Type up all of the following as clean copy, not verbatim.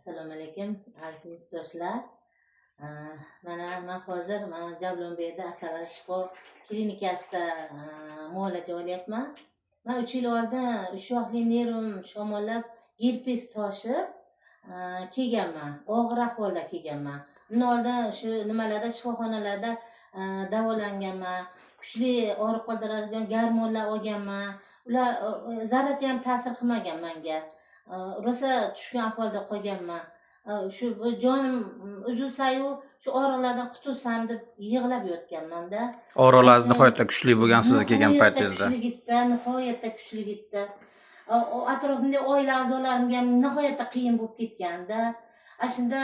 Assalomu alaykum, aziz yurtdoshlar. Mana man hozir mana Javlonbekda Asalari shifo klinikasida muolaja olyapman. Man 3 yil oldin uch shoxli nervim shamollab, gerpes toshib kelganman, og'ir ahvolda kelganman. Undan oldin shu nimalarda, shifoxonalarda davolanganman, kuchli og'riq qoldiradigan gormonlar olganman. Ular zarracha ham ta'sir qilmagan manga. Rosa tushgan ahvolda qolganman. Shu bu jonim uzilsayu, shu og'riqlardan qutulsam deb yig'lab yotganmanda. Og'riqlaringiz nihoyatda kuchli bo'lgan sizni kelgan Nihoyatda paytingizda. kuchli edi, nihoyatda kuchli edi. Atrofimdagi oila a'zolarimga ham nihoyatda qiyin bo'lib ketganda. Ana shunda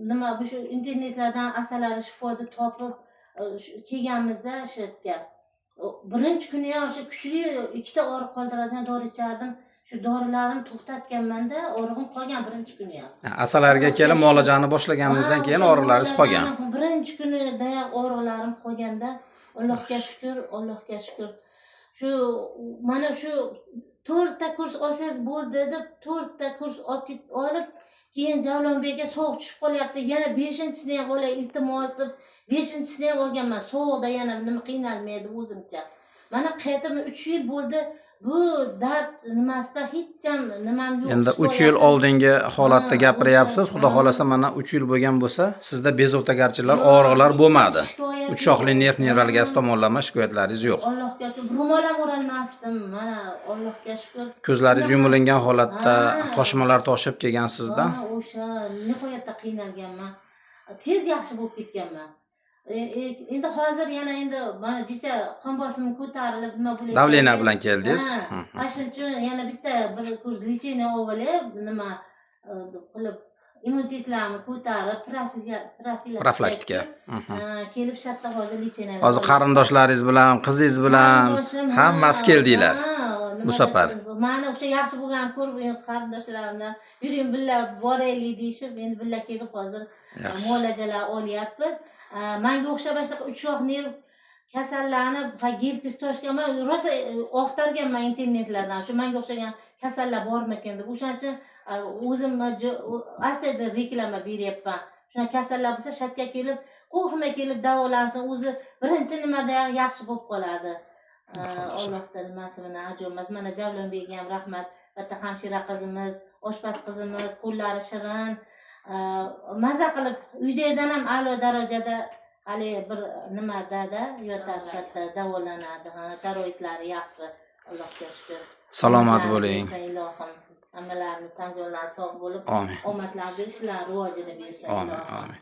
nima, bu shu internetlardan Asalari shifoni topib, kelganmizda shu yerga. Birinchi kuni ham o'sha kuchli ikkita og'riq qoldiradigan dori ichardim. Shu dorilarimni to'xtatganmanda, og'rig'im qolgan birinchi kuni ham. Asalariga kelib muolajani boshlaganingizdan keyin o'sha og'riqlaringiz qolgan. Muolajani birinchi kunidayoq og'riqlarim qolganda, Allohga shukur, Allohga shukur. Shu mana shu to'rtta kurs olsangiz bo'ldi deb, to'rtta kurs olib, keyin Javlonbekka sovuq tushib qolyapti, yana beshinchisini ham olay, iltimos, deb beshinchisini ham olganman. Sovuqda yana nima qiynalmay deb o'zimcha. Mana qaytib 3 yil bo'ldi, bu dard nimasida hech ham nimam yo'q. Endi 3 yil Shikoyatim- oldingi holatda Ha, gapiryapsiz. o'sha, Xudo ha. xohlasa, mana 3 yil bo'lgan bo'lsa, sizda bezovtagarchiliklar, Yo'q, og'riqlar hech bo'lmadi. shikoyat Uch shoxli yo'q. nerv nevralgasi tomonlama shikoyatlaringiz yo'q. Allohga shukur, ro'mol ham o'ralmasdim. Mana, Allohga shukur. Ko'zlaringiz yumilingan holatda Ha. toshmalar toshib kelgan sizda. Ha, o'sha nihoyatda qiynalganman. Tez yaxshi bo'lib ketganman. Endi hozir yana endi mana jicha qon bosimi ko'tarilib, nima bo'lyapti? Давление bilan keldingiz. Ha, ana shuning uchun yana bitta bir kurs лечение olib, nima qilib, immunitetlarni ko'tarib, profilaktika Profilaktika. Kelib shu yerda hozir лечение. Hozir qarindoshlaringiz bilan, qizingiz bilan Qarindoshim, ha, hammasi keldinglar. Ha, Bu nimada- safar. Mani o'sha yaxshi bo'lganini ko'rib, endi qarindoshlarimdan "Yuring, birga boraylik", deyishib, endi birga kelib hozir Yaxshi. muolajalar olyapmiz. Manga o'xshab mana shunaqa uch shox nerv kasallanib, ha, gerpes toshgan, man rosa oqtarganman internetlardan, shu manga o'xshagan kasallar bormikin deb. O'shaning uchun o'zim astoydil reklama beryapman. Shunaqa kasallar bo'lsa, shu yerga kelib, qo'rqmay kelib davolansin, o'zi birinchi nimada yaxshi bo'lib qoladi. Xudo. Allohda nimasi bilan ajo'mas. Mana Javlonbekga ham rahmat. Bitta hamshira qizimiz, oshpaz qizimiz, qo'llari shirin, maza qilib, uydagidan ham a'lo darajada haligi bir nimadada yotadi, katta davolanadi. Ha, sharoitlari yaxshi, Allohga shukur. Salomat Omadlarini bo'ling. bersin, ilohim, hammalarini tan jonlari sog' bo'lib, Amin. omadlar, ishlari rivojini bersin, Amin. ilohim. Amin.